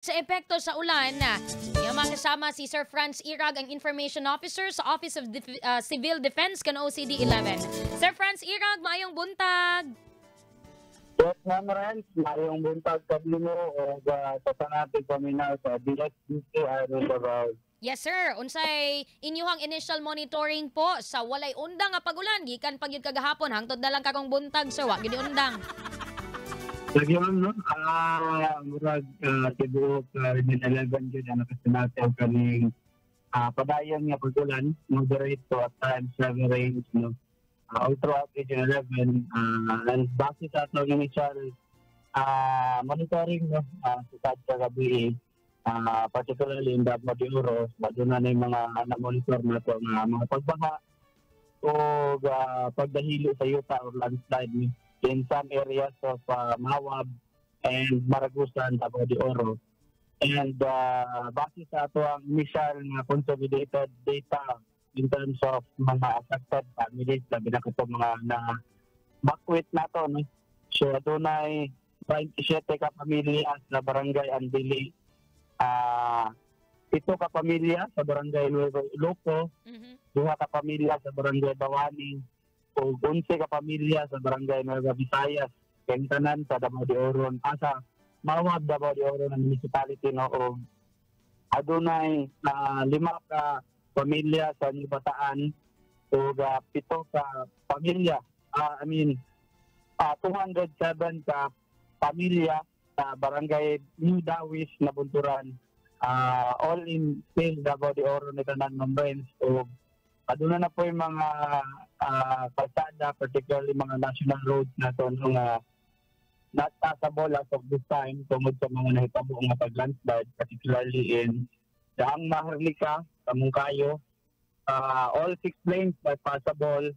Sa epekto sa ulan, yung mga kasama si Sir Franz Irag, ang Information Officer sa Office of Civil Defense kan OCD 11. Sir Franz Irag, maayong buntag. Yes, Ma'am Renz, maayong buntag kanimo o sa tanan paminaw sa DSBC Iron Davao. Yes, sir. Unsay inyuhang initial monitoring po sa walay undang nga pagulan gikan pa gyud kagahapon hangtod na lang karong buntag, sir, wa gyud undang? Lagi, ma'am, no? Murag tibuok Region 11 gyud ang nakasinati og kaning padayon nga pag-ulan, moderate to at times heavy rains, no? All throughout Region 11, and base sa atong initial monitoring, no, sa kagabi, particularly in Davao de Oro, aduna na yung mga na-monitor na to nga mga pagbaha o pagdahilo sa yuta or landslide, no, in some areas of Mawab and Maragusan, Davao de Oro. And base sa ato ang initial nga consolidated data in terms of mga affected families, labi na kato mga na bakwit nato, no? So adunay 27 ka pamilya sa Barangay Andili, 7 ka pamilya sa Barangay Nuevo Iloco, 2 ka pamilya sa Barangay Bawani, ug 11 ka pamilya sa Barangay Nueva Visayas. Kay tanan sa Davao de Oro, sa Mawab, Davao de Oro na municipality, no, ug adunay 5 ka pamilya sa New Bataan ug 7 ka pamilya, I mean 207 ka pamilya sa Barangay New Dawis, Nabunturan, all in still Davao de Oro ni tanan, Ma'am Renz. Ug aduna na po yung mga kalsada, particularly mga national roads na to, no, nga not passable as of this time tungod sa mga nahitabo nga pag-landslide, particularly in Daang Maharlika, sa Monkayo. All six lanes are passable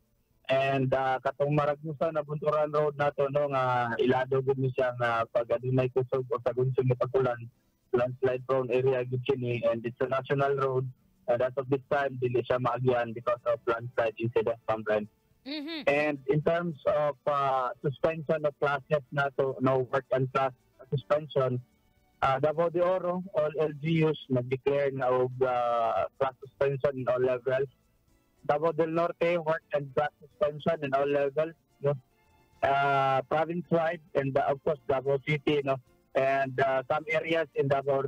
and katong Maragusan Nabunturan Road nato, no, nga ilado gud ni siya nga pag adunay kusog o tagunsong nga pag-ulan, landslide prone area gud kini and it's a national road and as of this time dili siya maagyan because of landslide incident, Ma'am. And in terms of suspension of classes nato, no, work and class suspension, Davao de Oro, all LGUs nag-declare na og class suspension in all levels. Davao del Norte, work and class suspension in all levels, no? Province-wide and of course Davao City, no? And some areas in Davao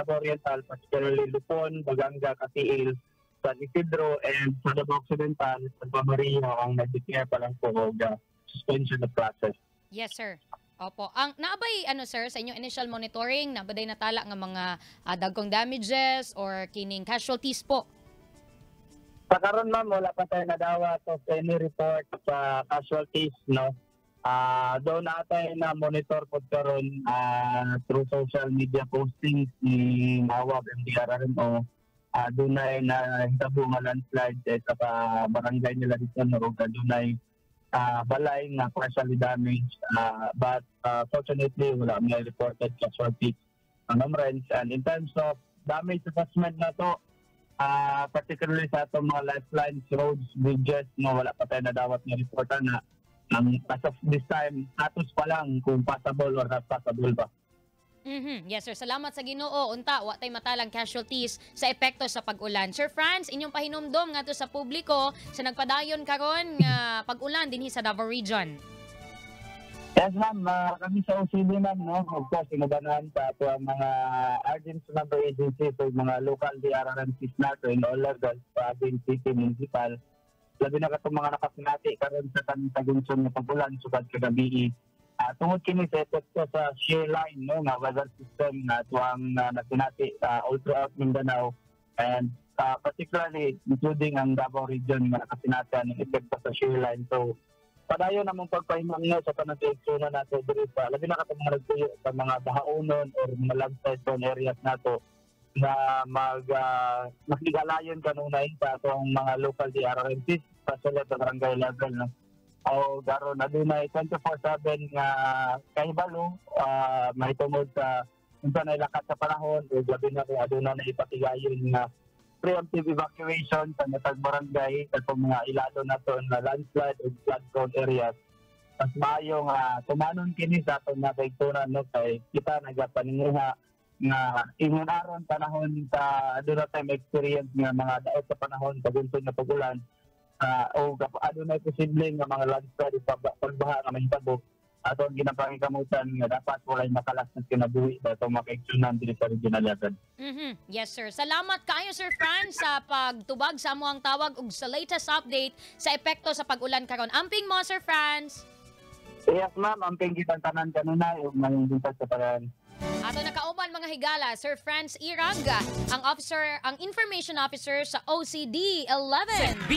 Oriental, particularly Lupon, Baganga, Cateel, San Isidro, and sa Davao Occidental, Santa Maria ang nag-declare pa lang po og suspension of classes. Yes, sir. Opo. Ang naabay ano, sir, sa inyong initial monitoring, nabaday natala nga mga dagkong damages or kining casualties po? Sa karon, ma'am, wala pa tayo nadawat of any report sa casualties, no. Doon natay na monitor po karon through social media postings ni Mawab MDRRMO. Dunay na hitabo nga landslide sa pa barangay nila dito, no, ug dunay balay nga partially damaged, but fortunately wala may reported casualties, Ma'am Renz. And in terms of damage assessment na to, particularly sa atong mga lifelines, roads, bridges, no, wala pa tayo nadawat nga report na ang as of this time, status pa lang kung passable or not passable ba. Yes, sir. Salamat sa Ginoo. Unta wa tay matalang casualties sa epekto sa pag-ulan. Sir Franz, inyong pahinumdom ngadto sa publiko sa nagpadayon karon nga pag-ulan dinhi sa Davao Region. Yes, ma'am. Kami sa OCD, ma'am, no? Of course, inubanan sa ato ang mga urgent member agencies o mga local DRRMCs nato in all levels, province, city, municipal. Labi na katong mga nakasinati karon sa kaning tagunson nga pag-ulan sukad kagabi. Tungod kini sa epekto sa shear line, no, nga weather system na atuang nasinati all throughout Mindanao and particularly including ang Davao Region nga nakasinati ang epekto sa shear line. So padayon namong pagpahimangno sa tanang na nato diri sa labi na katong mga nagtuyo sa mga bahaonon or mga landslide prone areas nato na mag makigalayon kanunay sa atong mga local DRRMCs, especially sa barangay level, no, o karon adunay 24/7 nga kahibalo mahitungod sa unsa na lakat sa panahon o labi na kung aduna na ipatigayon nga preemptive evacuation sa matag barangay atong mga ilado nato na landslide o flood prone areas. Mas maayo nga tumanon kini sa atong mga kaigsuonan, no, kay kita nagapaninguha. Nga ingon aron panahon sa aduna time experience nga mga daot sa panahon pagunsod nga pag-ulan o adunay posible nga mga landslide o pagbaha nga mahitabo, ato ang ginapangikamutan nga dapat walay makalas ng kinabuhi sa atong mga kaigsunan diri sa Region 11. Yes, sir. Salamat kaayo, Sir Franz, sa pagtubag sa amoang tawag ug sa latest update sa epekto sa pag-ulan karon. Amping mo, Sir Franz. Yes, ma'am, amping kitang tanan kanunay ug maayong buntag sa tanan. Ato nakauban, mga higala, Sir Franz Irag, ang officer, ang information officer sa OCD 11.